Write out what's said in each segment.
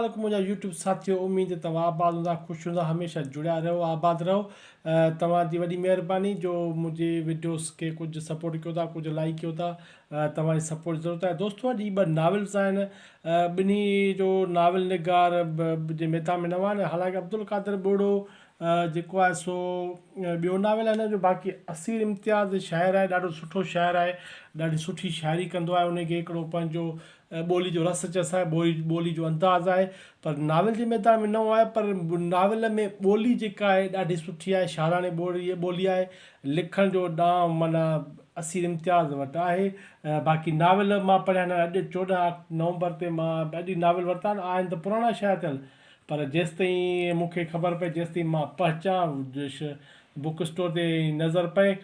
عليڪم منهنجا يوٽيوب ساٿيو اميد توهان آباد هوندا خوش هوندا هميشه جڙيا رهو آباد رهو توهان جي وڏي مهرباني جو منهنجي وڊيوز کي ڪجهه سپورٽ ڪيو ٿا ڪجهه لائيڪ ڪيو ٿا توهان جي سپورٽ جي ضرورت آهي دوستو اڄ هي ٻه ناولز آهن ٻنهي جو ناول نگار جي ميدان ۾ نوان آهن حالانڪه عبدالقادر ٻوڙو جيڪو آهي سو ٻيو ناول آهي هن جو باقي اسير امتياز شاعر آهي ڏاڍو سٺو شاعر آهي ڏاڍي سٺي شاعري ڪندو آهي ان کي هڪڙو پنهنجو ٻولي جو رس چس آهي ٻولي ٻولي جو انداز آهي پر ناول جي ميدان ۾ نئون آهي پر ناول ۾ ٻولي جيڪا آهي ڏاڍي سٺي آهي شاعراڻي ٻولي ٻولي آهي لکڻ جو ڏانء معنيٰ اسير امتياز وٽ آهي باقي ناول مان پڙهيا نه اڄ 14 نومبر تي مان اڄ ناول ورتا آهن آهن ته پراڻا شايع ٿيل پر جيستائين مون کي خبر پئي جيستائين مان پهچان بڪ اسٽور تي نظر پئي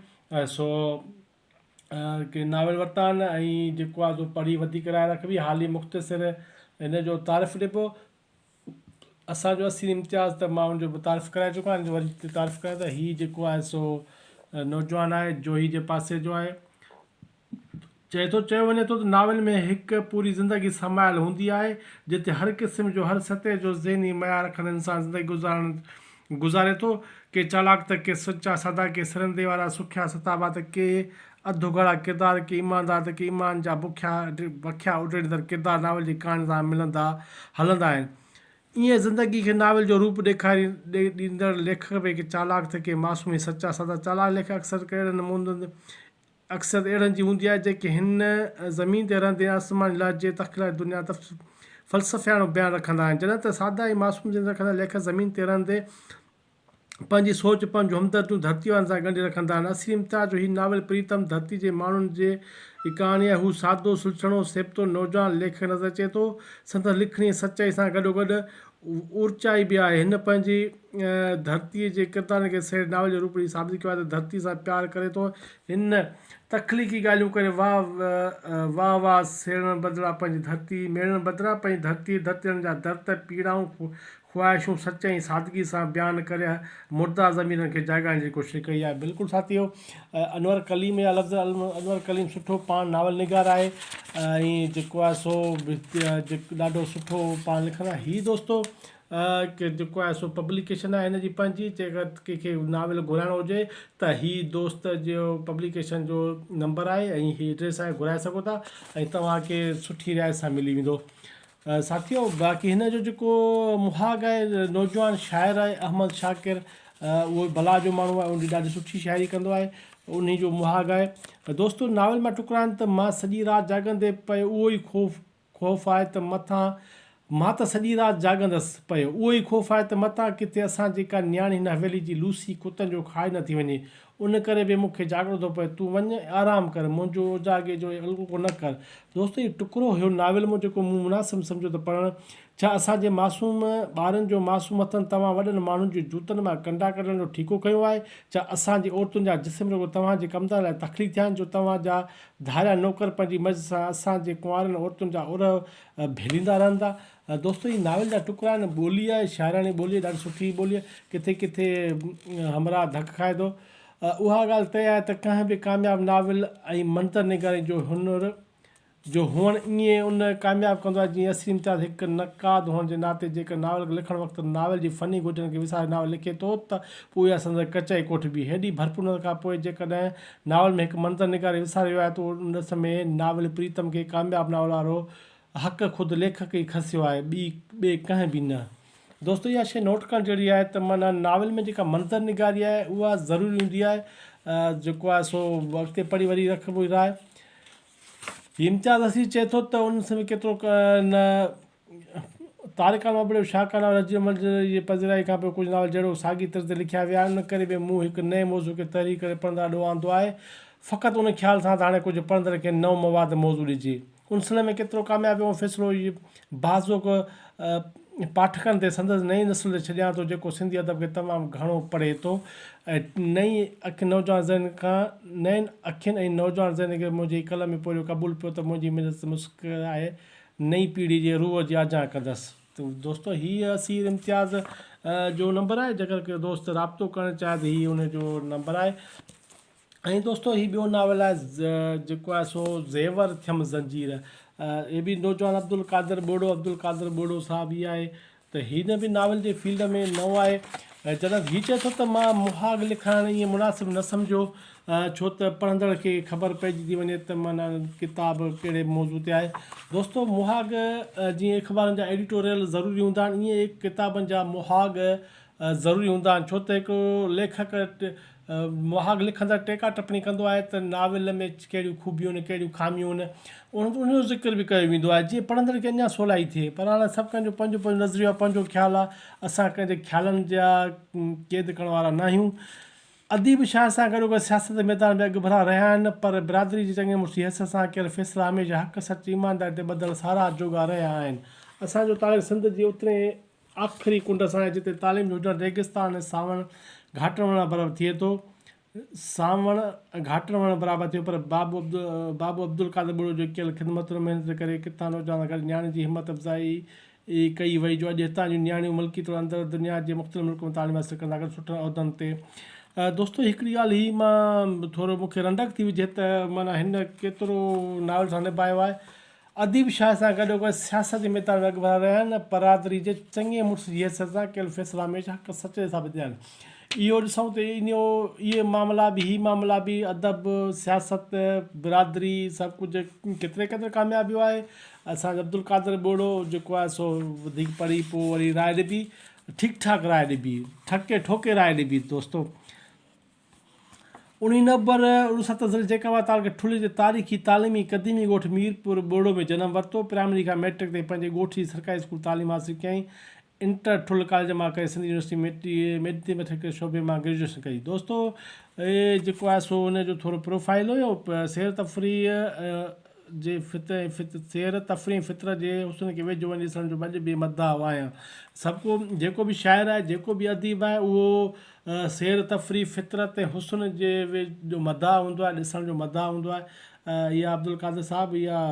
سو ڪي ناول ورتا آهن ۽ جيڪو آهي سو پڙهي وڌيڪ راء رکبي. حالي مختصر هن جو تعارف ڏبو. اسان جو اسير امتياز ته مان ان جو به تعارف ڪرائي چڪو آهيان، ان جو وري تعارف ڪرايان ته هي جيڪو آهي سو نوجوان آهي، جوهي جي پاسي جو آهي. چئي ٿو، چيو وڃي ٿو ته ناول ۾ هڪ پوري زندگي سمايل هوندي آهي، جتي هر قسم جو هر سطح جو ذهني معيار رکندڙ انسان زندگي گذارڻ گذاري ٿو. ڪي چالاڪ ته ڪي سچا سادا، ڪي سرندي وارا سکيا ستابا ته ڪي اڌ اگهاڙا ڪردار، ڪي ايماندار ته ڪي ايمان جا بکيا بکيا اڊيڙيندڙ ڪردار ناول جي ڪهاڻين سان ملندا هلندا آهن. ايئن زندگي کي ناول جو روپ ڏيکاري ڏيندڙ ليکڪ به ڪي چالاڪ ته ڪي معصوم ۽ سچا سادا. چالاڪ ليکڪ اڪثر ڪري اهڙن نمونن اڪثريت اهڙن جي هوندي آهي جيڪي هن زمين تي رهندي آسماني لهجي، تخيلاتي دنيا، فلسفياڻو بيان رکندا آهن. جڏهن ته سادا ۽ معصوم ذهن رکندڙ ليکڪ زمين تي رهندي پنهنجي سوچ، پنهنجون همدرديون ڌرتيء وارن سان ڳنڍي رکندا آهن. اسير امتياز جو هي ناول پريتم ڌرتي جي ماڻهن جي ڪهاڻي آهي. هو سادو، سلڇڻو، سيبتو نوجوان ليکڪ نظر اچي ٿو. سندس لکڻي سچائي سان گڏوگڏ اورچائي به آهي. هن پنهنجي ڌرتيء جي ڪردارن کي سهيڙي ناول جو روپ ڏئي ثابت ڪيو آهي ته ڌرتيء سان پيار ڪري ٿو. هن تخليقي ڳالهيون ڪري واهه واهه واهه سهيڙڻ بدران پنهنجي ڌرتي ميڙڻ بدران پنهنجي ڌرتيء ڌرتيئڙن جا درد، پيڙائون، خواهشون سچ ۽ سادگيء سان بيان ڪري مرده ضميرن کي جاڳائڻ جي ڪوشش ڪئي آهي. بلڪل ساٿيو انور ڪليم جا لفظ انور ڪليم سٺو پاڻ ناول نگار آهي ۽ جيڪو آهي سو ڏاڍو سٺو پاڻ لکندو آهي. هي دوستو جيڪو آهي سو پبليڪيشن آهي هن جي پنهنجي جيڪر ڪنهن کي ناول گهرائڻو هجي ته هي دوست جو پبليڪيشن جو نمبر آهي ۽ هي ايڊريس آهي گهرائي سگهو ٿا ۽ توهان کي سٺي رعايت سان ملي ويندو. ساٿيو باقي هن جو جيڪو مهاڳ آهي نوجوان شاعر آهي احمد شاڪر اهو بلا جو ماڻهو آهي ان جي ڏاڍي سٺي شاعري ڪندو آهي انهي جو مهاڳ آهي دوستو ناول مان ٽڪرا آهن ته مان سڄي رات جاڳندي پئي اهو ئي خوف خوف آهي ته متان مان ته سڄي رات جاڳندس پيو اهو ئي خوف آهي ته متان ڪٿي اسان جي ڪا نياڻي هن حويلي جي لوسي ڪتن جو کائي نه ٿي وڃي ان ڪري به مون کي جاڳڻو ٿو پوي. تون وڃ ۽ آرام ڪر. منهنجو اوجاڳي جو الڪو نه ڪر. دوستو هي ٽڪرو هيو ناول مان جيڪو مون مناسب سمجهيو ته پڙهڻ. ڇا اسان جي معصوم ٻارن جو معصوم هٿن توهان وڏن ماڻهن جي جوتن مان ڪنڊا ڪڍڻ جو ٺيڪو کنيو آهي؟ ڇا اسان جي عورتن جا جسم رڳو توهان جي ڪمدار لاء تخليق ٿيا آهن جو توهان جا ڌاريا نوڪر پنهنجي مرضي سان اسان جي ڪنوارين عورتن جا ارهه ڀيليندا رهن ٿا؟ دوستو هي ناول جا ٽڪرا آهن ٻولي آهي شاعراڻي ٻولي ڏاڍي سٺي ٻولي آهي ڪٿي ڪٿي همراهه ڌڪ کائي ٿو اها ڳالهه طئي آهي ته ڪنهن به ڪامياب ناول ۽ منظر نگاري جو هنر جو هئڻ ائين ان ڪامياب ڪندو آهي جيئن اسير امتياز هڪ نقاد هئڻ جي ناتي جيڪر ناول لکڻ وقت ناول جي فني گهرجن کي وساري ناول لکي ٿو ته پوء اها سندس ڪچائي ڪوٺبي هيڏي ڀرپور نظر کان پوء جيڪڏهن ناول ۾ هڪ منظر نگاري وساري ويو آهي ته ان ڏس ۾ ناول پريتم کي ڪامياب ناول وارو حق خود ليکڪ ئي کسيو آهي، ٻي ٻئي ڪنهن به نه. دوستو اها شيء نوٽ ڪرڻ جهڙي آهي ته معنيٰ ناول ۾ جيڪا منظر نگاري آهي اها ضروري هوندي آهي جيڪو آهي سو اڳتي پڙهي وري رکبو راء. هي امتياز اسير چئي ٿو ته ان ۾ ڪيترو نه طارق عالم ابڙو شاهه ڪا ناول رضي عمل جي پذيرائي کان پوء ڪجهه ناول جهڙوڪ ساڳي طرز تي لکيا ويا آهن ان ڪري به مون هڪ نئين موضوع کي تحرير ڪري پڙهندڙ آڏو آندو آهي فقط ان خيال سان ته هاڻي ڪجهه پڙهندڙ کي نئون مواد موضوع ڏجي. ان سلسلي ۾ ڪيترو ڪامياب ويو اهو فيصلو بعضوڪ پاٺڪن تي سندس نئين نسل تي ڇڏيان ٿو جيڪو سنڌي ادب کي تمام گهڻو پڙهي ٿو ۽ نئين اک نوجوان ذهن کان نين اکين ۽ نوجوان ذهن کي منهنجي قلمي پورهيو قبول پيو ته منهنجي محنت مسڪرائي نئين پيڙهي جي روح جي آجيان ڪندس. ته دوستو هي اسير امتياز جو نمبر آهي جيڪر ڪو دوست رابطو ڪرڻ چاهي ته هي ان جو نمبر آهي. ۽ دوستو هي ٻيو ناول آهي جيڪو آهي سو زيور ٿيم زنجير هي به نوجوان عبدالقادر ٻوڙو عبدالقادر ٻوڙو صاحب ئي آهي ته هن به ناول جي فيلڊ ۾ نئون آهي ۽ جڏهن هي چئي ٿو ته مان مهاڳ لکائڻ ائين مناسب نه سمجهيو ڇو ته پڙهندڙ کي خبر پئجي ٿي وڃي ته معنيٰ ڪتاب ڪهڙي موضوع تي آهي. دوستو مهاڳ جيئن اخبارن جا ايڊيٽوريل ضروري هوندا آهن ائين ئي ڪتابن جا مهاڳ ضروري هوندا آهن ڇو ته هڪ ليکڪ مهاڳ لکندڙ ٽيڪا ٽپڻي ڪندو آهي ته ناول ۾ ڪهڙيون خوبيون آهن ڪهڙيون خاميون آهن ان جو ذڪر به ڪيو ويندو آهي جيئن پڙهندڙ کي اڃا سولائي ٿئي پر هاڻي سڀ ڪنهن جو پنهنجو پنهنجو نظريو آهي پنهنجو خيال آهي اسان ڪنهن جي خيالن جا قيد ڪرڻ وارا نه آهيون اديب شاهه سان گڏوگڏ سياست جي ميدان ۾ اڳڀرا رهيا آهن پر برادري جي چڱي مڙسي حيثيت سان ڪيل فيصلا هميشه حق سچ ايمانداري تي ٻڌل ساراهه جوڳا رهيا آهن. اسان جو تعلق سنڌ جي اترئين آخري ڪنڊ سان آهي جتي تعليم جو هجڻ ريگستان ۽ سانوڻ گهاٽن وڻ برابر ٿئي ٿو سانوڻ گهاٽن وڻ برابر ٿيو پر بابو بابو عبدالقادر ٻرڙو جي ڪيل خدمتن محنت ڪري ڪٿان نوجوانن سان گڏ نياڻين جي همت افزائي ئي ڪئي وئي جو اڄ هتان جون نياڻيون ملڪي توڙي اندر دنيا جي مختلف ملڪن ۾ تعليم حاصل ڪندا گڏ سٺن عهدن تي دوستو هڪڙي ڳالهه هي مان ٿورو مون کي رنڊڪ ٿي وجهي ته معنيٰ هن ڪيترو ناول سان نڀايو آهي اديب شاهه سان گڏو گڏ سياست جي ميدان ۾ اڳڀرا رهيا آهن برادري جي چڱي مڙس جي حيثيت سان ڪيل فيصلا هميشه حق سچ جي ثابت ٿيا آهن اهو ڏسون ته انهيء اهي معاملا به هي معاملا به ادب سياست برادري سڀ ڪجهه ڪيتري قدر ڪامياب ويو آهي اسان جو عبدالقادر ٻوڙو جيڪو آهي سو وڌيڪ پڙهي پوء وري راء ڏبي ٺيڪ ٺاڪ راء ڏبي ٺڪي ٺوڪي راء ڏبي دوستو انهي نومبر 1970 ضلعي جيڪب آباد تعلقي ٺلهي جي تاريخي تعليمي قديمي ڳوٺ ميرپور ٻوڙو ۾ جنم ورتو پرائمري کان مئٽرڪ تائين پنهنجي ڳوٺ جي سرڪاري اسڪول تعليم حاصل ڪيائين انٽر ٺلهه ڪاليج مان ڪري سنڌ يونيورسٽي ميٿميٽڪس شعبي مان گريجوئيشن ڪئي دوستو هي جيڪو آهي سو ان جو ٿورو پروفائل هيو سير تفريح جي فطر ۽ فطر سير تفريح ۽ فطرت جي حسن کي ويجهو وڃي ڏسڻ جو اڄ به مداح آهيان سڀ ڪو جيڪو به شاعر آهي جيڪو به اديب آهي اهو سير تفريح فطرت ۽ حسن جي جو مداح هوندو آهي ڏسڻ جو مداح هوندو آهي اها عبدالقادر صاحب اها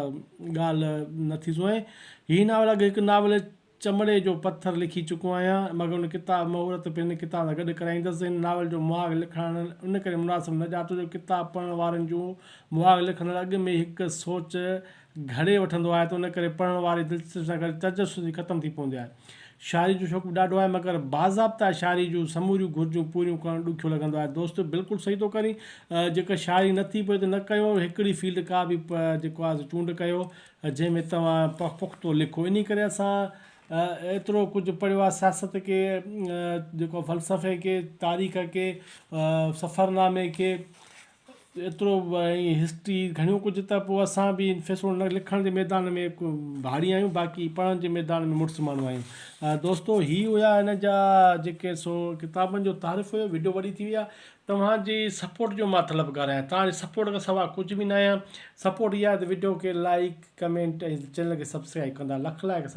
ڳالهه نٿي سونهين هي ناول اڳ هڪ ناول چمڙي جو پٿر لکي چڪو آهيان، مگر ان ڪتاب مهورت پڻ هن ڪتاب سان گڏ ڪرائيندس. هن ناول جو مهاڳ لکڻ ان ڪري مناسب نه ڄاتو جو ڪتاب پڙهڻ وارن جون مهاڳ لکندڙ اڳ ۾ ئي هڪ سوچ گهڙي وٺندو آهي ته ان ڪري پڙهڻ واري دلچسپي سان گڏ تجسس به ختم ٿي پوندي آهي. شاعري جو شوق به ڏاڍو آهي مگر باضابطا شاعري جون سموريون گهرجون پوريون ڪرڻ ڏکيو لڳندو آهي. دوست بلڪل صحيح ٿو ڪرين جيڪر شاعري نه ٿي پئي ته نه ڪيو هڪڙي فيلڊ ڪا به جيڪو آهي سو چونڊ ڪيو جنهن ۾ توهان پختو لکو. انهي ڪري اسان ايترو ڪجهه پڙهيو آهي سياست کي، جيڪو فلسفي کي، تاريخ کي، سفرنامي کي، ايترو ۽ هسٽري گهڻيون ڪجهه ته پوء اسان به فيصلو نه لکڻ جي ميدان ۾ ڀاڙي آهيون باقي پڙهڻ جي ميدان ۾ مڙس ماڻهو آهيون. دوستو هي هيا هن جا جيڪي سو ڪتابن جو تعارف هيو وڊيو وڏي ٿي وئي آهي. توهان جي سپورٽ جو مان طلبگار آهيان توهان جي سپورٽ کان سوا ڪجهه به نه آهيان سپورٽ اها آهي ته وڊيو کي لائيڪ ڪمينٽ ۽ چينل کي سبسڪرائيب ڪندا لک لائق.